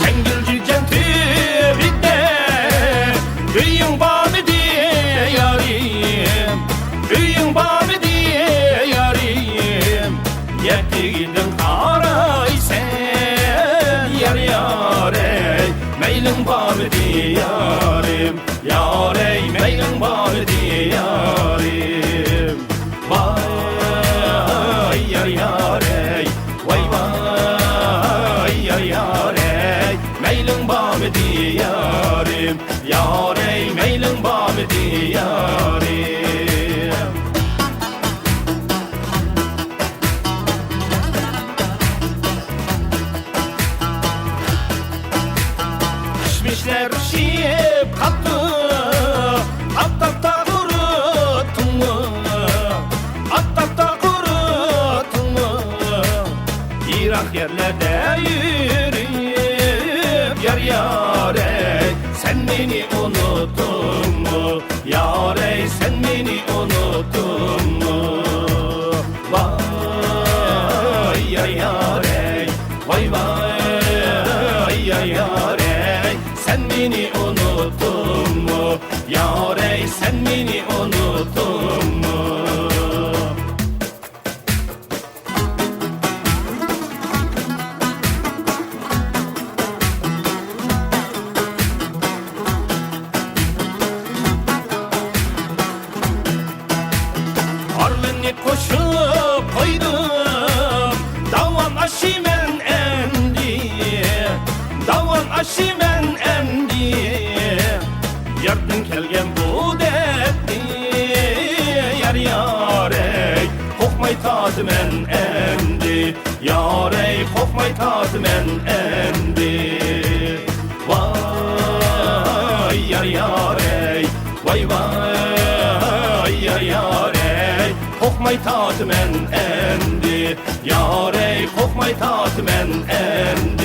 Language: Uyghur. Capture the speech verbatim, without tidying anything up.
جەڭگىلجۈجەن تۈۋىدە ئۆيۈڭ بارمىدى، يارىم؟ ئۆيۈڭ بارمىدى، يارىم؟ يەر تېگىدىن قارايسەن، يار، يارەي، مەيلىڭ بارمىدى، يارىم؟ يارەي، مەيلىڭ بارمىدى، يارىم؟ ۋاي يار يارەي، ۋاي ۋاي يار يارەي، مەيلىڭ بارمىدى يارىم؟ يارەي، مەيلىڭ بارمىدى يارىم؟ كىشمىشلەر پىشىپ قاپتۇ، ئاپتاپتا قۇرۇتتۇڭمۇ؟ ئاپتاپتا قۇرۇتتۇڭمۇ؟ يىراق يەرلەردە يۈرۈپ، يار يارەي، سەن مېنى ئۇنۇتتۇڭمۇ؟ يارەي، سەن مېنى ئۇنۇتتۇڭمۇ؟ ۋاي يار يارەي، ۋاي ۋاي يار يارەي، سەن مېنى ئۇنۇتتۇڭمۇ؟ يارەي، سەن مېنى ئۇنۇتتۇڭمۇ؟ ئارمىنى قوشۇپ قويدۇم، داۋان ئاشىمەن ئەمدى، داۋان ئاشىمەن ئەمدى. يارتىن كەلگەن بۇ دەردنى، يار يارەي، قورقماي تارتىمەن ئەمدى. يارەي، قورقماي تارتىمەن ئەمدى. ۋاي يار يارەي، ۋاي ۋاي يار يارەي، قورقماي تارتىمەن ئەمدى. يارەي، قورقماي تارتىمەن ئەمدى.